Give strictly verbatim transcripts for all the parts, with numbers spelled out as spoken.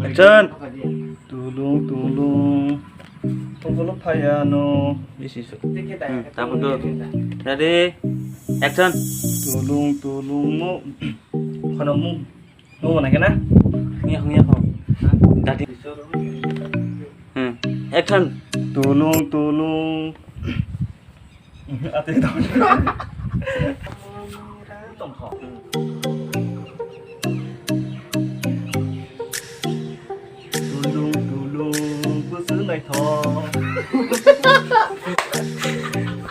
Action. Tulung tulung. Tongkolo phaya no. Isi su. Hmm, tabuk tu. Ready? Action. Tulung tulung mo. Khono mu. Mo mana kena? Ngiya ngiya ko. Dadi. Hmm. Action. Tulung tulung. Ate tong. Tongkho. Tulung tulung bwswk naithok.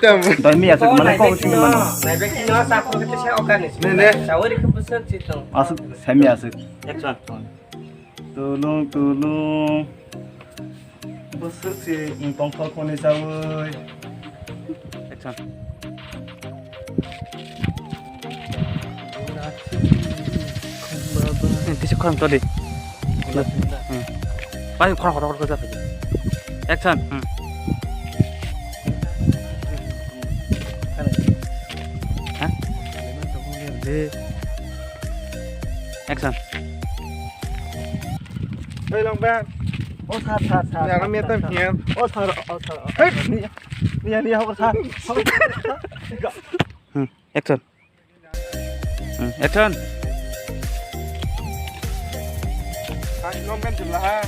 Tam. Doi miya sik mane kok sing mano. Naibe kino sa ko kete se okani. Ne, ne. Sawari ke bwswk chitong. Aswk semi aswk. Action. Tulung tulung. Bwswk se tongthok hwnwi chawi. Action. Kisa khorang todi. Hmm. Pai khorang khorang khorang khorang. Action. Hmm. Ha? Action. Hei, long bag. O sir, sir, sir. Nang sir, miya sir, tam sir. Hiam. O sir, o sir, o sir. Hei. Niya, niya, niya, o sir. Hmm, action. Hmm, action. Hai, long bag jibla ha.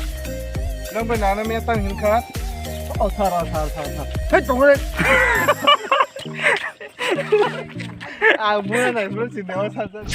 Long bag nana miya tam hinkha. O sir, o sir, sir, sir. Hei, tong re. Ang buya nai bro sini o sir, sir.